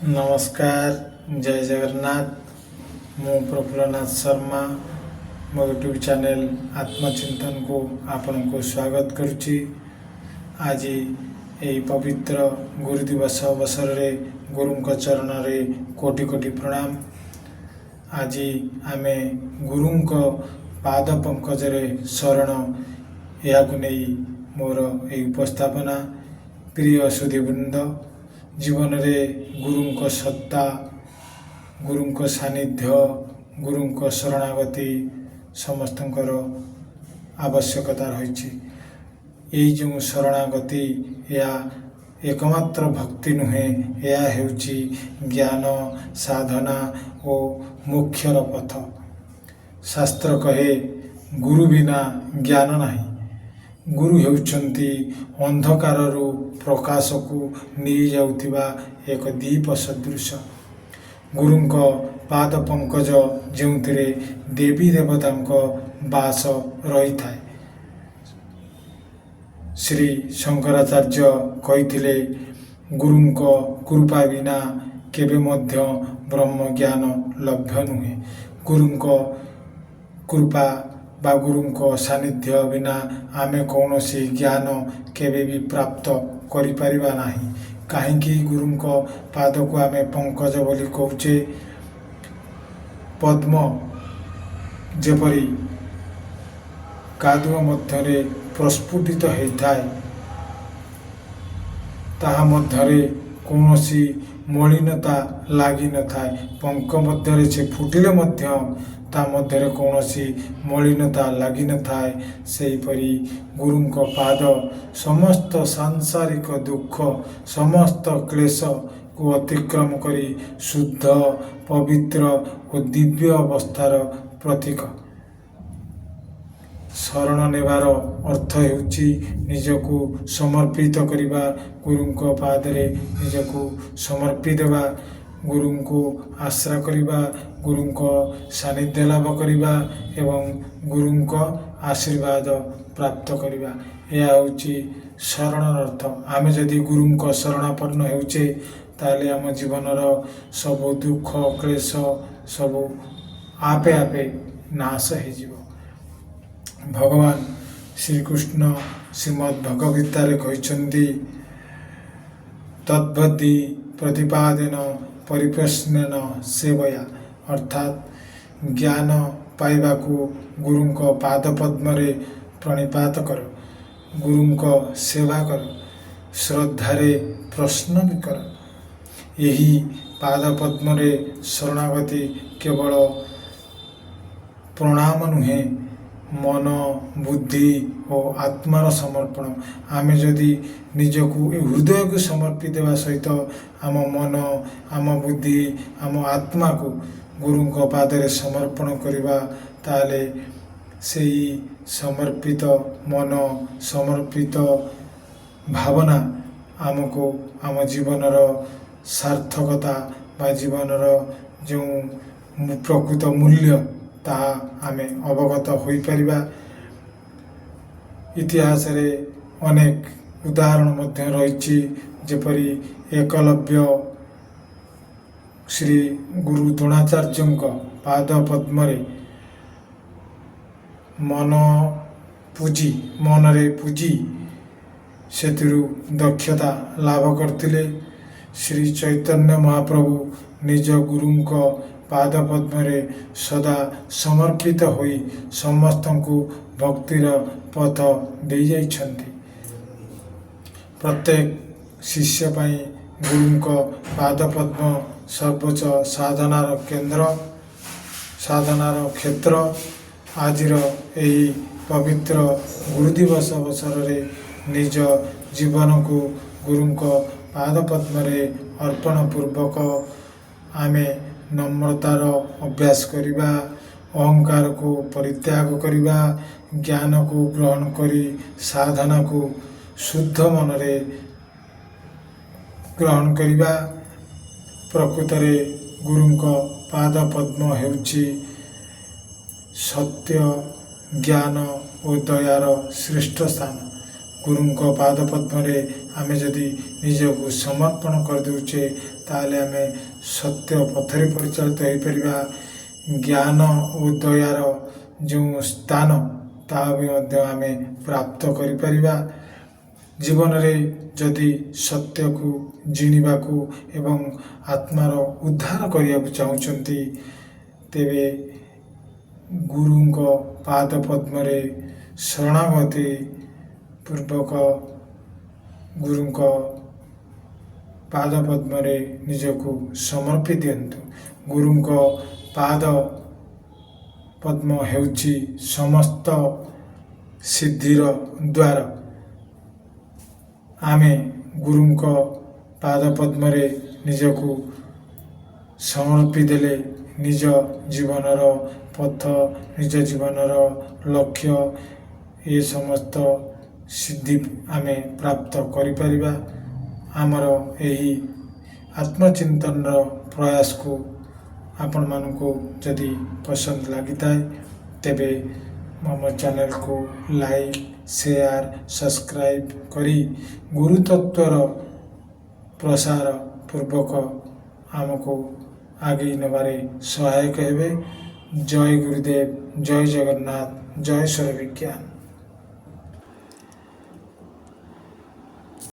ନମସ୍କାର, ଜୟ ଜଗନ୍ନାଥ। ମୁଁ ପ୍ରଫୁଲ୍ଲନାଥ ଶର୍ମା, ମୋ ୟୁଟ୍ୟୁବ୍ ଚ୍ୟାନେଲ୍ ଆତ୍ମଚିନ୍ତନକୁ ଆପଣଙ୍କୁ ସ୍ୱାଗତ କରୁଛି। ଆଜି ଏହି ପବିତ୍ର ଗୁରୁ ଦିବସ ଅବସରରେ ଗୁରୁଙ୍କ ଚରଣରେ କୋଟି କୋଟି ପ୍ରଣାମ। ଆଜି ଆମେ ଗୁରୁଙ୍କ ପାଦ ପଙ୍କଜରେ ଶରଣ, ଏହାକୁ ନେଇ ମୋର ଏହି ଉପସ୍ଥାପନା। ପ୍ରିୟ ସୁଧୀବୃନ୍ଦ, ଜୀବନରେ ଗୁରୁଙ୍କ ସତ୍ତା, ଗୁରୁଙ୍କ ସାନ୍ନିଧ୍ୟ, ଗୁରୁଙ୍କ ଶରଣାଗତି ସମସ୍ତଙ୍କର ଆବଶ୍ୟକତା ରହିଛି। ଏଇ ଯେଉଁ ଶରଣାଗତି, ଏହା ଏକମାତ୍ର ଭକ୍ତି ନୁହେଁ, ଏହା ହେଉଛି ଜ୍ଞାନ, ସାଧନା ଓ ମୋକ୍ଷର ପଥ। ଶାସ୍ତ୍ର କହେ, ଗୁରୁ ବିନା ଜ୍ଞାନ ନାହିଁ। ଗୁରୁ ହେଉଛନ୍ତି ଅନ୍ଧକାରରୁ ପ୍ରକାଶକୁ ନେଇଯାଉଥିବା ଏକ ଦୀପ ସଦୃଶ। ଗୁରୁଙ୍କ ପାଦ ପଙ୍କଜ, ଯେଉଁଥିରେ ଦେବୀ ଦେବତାଙ୍କ ବାସ ରହିଥାଏ। ଶ୍ରୀ ଶଙ୍କରାଚାର୍ଯ୍ୟ କହିଥିଲେ, ଗୁରୁଙ୍କ କୃପା ବିନା କେବେ ମଧ୍ୟ ବ୍ରହ୍ମଜ୍ଞାନ ଲଭ୍ୟ ନୁହେଁ। ଗୁରୁଙ୍କ କୃପା ବା ଗୁରୁଙ୍କ ସାନ୍ନିଧ୍ୟ ବିନା ଆମେ କୌଣସି ଜ୍ଞାନ କେବେ ବି ପ୍ରାପ୍ତ କରିପାରିବା ନାହିଁ। କାହିଁକି ଗୁରୁଙ୍କ ପାଦକୁ ଆମେ ପଙ୍କଜ ବୋଲି କହୁଛେ? ପଦ୍ମ ଯେପରି କାଦୁଅ ମଧ୍ୟରେ ପ୍ରସ୍ଫୁଟିତ ହୋଇଥାଏ, ତାହା ମଧ୍ୟରେ କୌଣସି ମଳିନତା ଲାଗିନଥାଏ। ପଙ୍କ ମଧ୍ୟରେ ସେ ଫୁଟିଲେ ମଧ୍ୟ ତା ମଧ୍ୟରେ କୌଣସି ମଳିନତା ଲାଗିନଥାଏ। ସେହିପରି ଗୁରୁଙ୍କ ପାଦ ସମସ୍ତ ସାଂସାରିକ ଦୁଃଖ, ସମସ୍ତ କ୍ଲେଶକୁ ଅତିକ୍ରମ କରି ଶୁଦ୍ଧ, ପବିତ୍ର ଓ ଦିବ୍ୟ ଅବସ୍ଥାର ପ୍ରତୀକ। ଶରଣ ନେବାର ଅର୍ଥ ହେଉଛି ନିଜକୁ ସମର୍ପିତ କରିବା, ଗୁରୁଙ୍କ ପାଦରେ ନିଜକୁ ସମର୍ପି ଦେବା, ଗୁରୁଙ୍କୁ ଆଶ୍ରା କରିବା, ଗୁରୁଙ୍କ ସାନ୍ନିଧ୍ୟ ଲାଭ କରିବା ଏବଂ ଗୁରୁଙ୍କ ଆଶୀର୍ବାଦ ପ୍ରାପ୍ତ କରିବା। ଏହା ହେଉଛି ଶରଣର ଅର୍ଥ। ଆମେ ଯଦି ଗୁରୁଙ୍କ ଶରଣାପନ୍ନ ହେଉଛେ, ତାହେଲେ ଆମ ଜୀବନର ସବୁ ଦୁଃଖ କ୍ଲେଶ ସବୁ ଆପେ ଆପେ ନାଶ ହେଇଯିବ। ଭଗବାନ ଶ୍ରୀକୃଷ୍ଣ ଶ୍ରୀମଦ୍ ଭଗବଦ୍ଗୀତାରେ କହିଛନ୍ତି, ତଦ୍ବିଦ୍ଧି ପ୍ରଣିପାତେନ ପରିପ୍ରଶ୍ନେନ ସେବୟା। ଅର୍ଥାତ୍ ଜ୍ଞାନ ପାଇବାକୁ ଗୁରୁଙ୍କ ପାଦ ପଦ୍ମରେ ପ୍ରଣିପାତ କର, ଗୁରୁଙ୍କ ସେବା କର, ଶ୍ରଦ୍ଧାରେ ପ୍ରଶ୍ନ ବି କର। ଏହି ପାଦ ପଦ୍ମରେ ଶରଣାଗତି କେବଳ ପ୍ରଣାମ ନୁହେଁ, ମନ, ବୁଦ୍ଧି ଓ ଆତ୍ମାର ସମର୍ପଣ। ଆମେ ଯଦି ନିଜକୁ ଏ ହୃଦୟକୁ ସମର୍ପି ଦେବା ସହିତ ଆମ ମନ, ଆମ ବୁଦ୍ଧି, ଆମ ଆତ୍ମାକୁ ଗୁରୁଙ୍କ ପାଦରେ ସମର୍ପଣ କରିବା, ତାହେଲେ ସେଇ ସମର୍ପିତ ମନ, ସମର୍ପିତ ଭାବନା ଆମକୁ ଆମ ଜୀବନର ସାର୍ଥକତା ବା ଜୀବନର ଯେଉଁ ପ୍ରକୃତ ମୂଲ୍ୟ, ତାହା ଆମେ ଅବଗତ ହୋଇପାରିବା। ଇତିହାସରେ ଅନେକ ଉଦାହରଣ ମଧ୍ୟ ରହିଛି, ଯେପରି ଏକଲବ୍ୟ ଶ୍ରୀ ଗୁରୁ ଦ୍ରୋଣାଚାର୍ଯ୍ୟଙ୍କ ପାଦ ପଦ୍ମରେ ମନ ପୁଜି, ମନରେ ପୁଜି ସେଥିରୁ ଦକ୍ଷତା ଲାଭ କରିଥିଲେ। ଶ୍ରୀ ଚୈତନ୍ୟ ମହାପ୍ରଭୁ ନିଜ ଗୁରୁଙ୍କ ପାଦ ପଦ୍ମରେ ସଦା ସମର୍ପିତ ହୋଇ ସମସ୍ତଙ୍କୁ ଭକ୍ତିର ପଥ ଦେଇଯାଇଛନ୍ତି। ପ୍ରତ୍ୟେକ ଶିଷ୍ୟ ପାଇଁ ଗୁରୁଙ୍କ ପାଦ ପଦ୍ମ ସର୍ବୋଚ୍ଚ ସାଧନାର କେନ୍ଦ୍ର, ସାଧନାର କ୍ଷେତ୍ର। ଆଜିର ଏହି ପବିତ୍ର ଗୁରୁ ଦିବସ ଅବସରରେ ନିଜ ଜୀବନକୁ ଗୁରୁଙ୍କ ପାଦ ପଦ୍ମରେ ଅର୍ପଣ ପୂର୍ବକ ଆମେ ନମ୍ରତାର ଅଭ୍ୟାସ କରିବା, ଅହଙ୍କାରକୁ ପରିତ୍ୟାଗ କରିବା, ଜ୍ଞାନକୁ ଗ୍ରହଣ କରି ସାଧନାକୁ ଶୁଦ୍ଧ ମନରେ ଗ୍ରହଣ କରିବା। ପ୍ରକୃତରେ ଗୁରୁଙ୍କ ପାଦ ପଦ୍ମ ହେଉଛି ସତ୍ୟ, ଜ୍ଞାନ ଓ ଦୟାର ଶ୍ରେଷ୍ଠ ସ୍ଥାନ। ଗୁରୁଙ୍କ ପାଦ ପଦ୍ମରେ ଆମେ ଯଦି ନିଜକୁ ସମର୍ପଣ କରିଦେଉଛେ, ତାହେଲେ ଆମେ ସତ୍ୟ ପଥରେ ପରିଚାଳିତ ହୋଇପାରିବା। ଜ୍ଞାନ ଓ ଦୟାର ଯେଉଁ ସ୍ଥାନ, ତାହା ବି ମଧ୍ୟ ଆମେ ପ୍ରାପ୍ତ କରିପାରିବା। ଜୀବନରେ ଯଦି ସତ୍ୟକୁ ଜିଣିବାକୁ ଏବଂ ଆତ୍ମାର ଉଦ୍ଧାର କରିବାକୁ ଚାହୁଁଛନ୍ତି, ତେବେ ଗୁରୁଙ୍କ ପାଦ ପଦ୍ମରେ ଶରଣାଗତି ପୂର୍ବକ ଗୁରୁଙ୍କ ପାଦ ପଦ୍ମରେ ନିଜକୁ ସମର୍ପି ଦିଅନ୍ତୁ। ଗୁରୁଙ୍କ ପାଦ ପଦ୍ମ ହେଉଛି ସମସ୍ତ ସିଦ୍ଧିର ଦ୍ୱାର। ଆମେ ଗୁରୁଙ୍କ ପାଦ ପଦ୍ମରେ ନିଜକୁ ସମର୍ପି ଦେଲେ ନିଜ ଜୀବନର ପଥ, ନିଜ ଜୀବନର ଲକ୍ଷ୍ୟ, ଏ ସମସ୍ତ ସିଦ୍ଧି ଆମେ ପ୍ରାପ୍ତ କରିପାରିବା। ଆମର ଏହି ଆତ୍ମଚିନ୍ତନର ପ୍ରୟାସକୁ ଆପଣମାନଙ୍କୁ ଯଦି ପସନ୍ଦ ଲାଗିଥାଏ, ତେବେ ଆମ ଚ୍ୟାନେଲକୁ ଲାଇକ୍, ସେୟାର, ସବସ୍କ୍ରାଇବ୍ କରି ଗୁରୁତତ୍ଵର ପ୍ରସାର ପୂର୍ବକ ଆମକୁ ଆଗେଇ ନେବାରେ ସହାୟକ ହେବେ। ଜୟ ଗୁରୁଦେବ, ଜୟ ଜଗନ୍ନାଥ, ଜୟ ସ୍ୱର ବିଜ୍ଞାନ।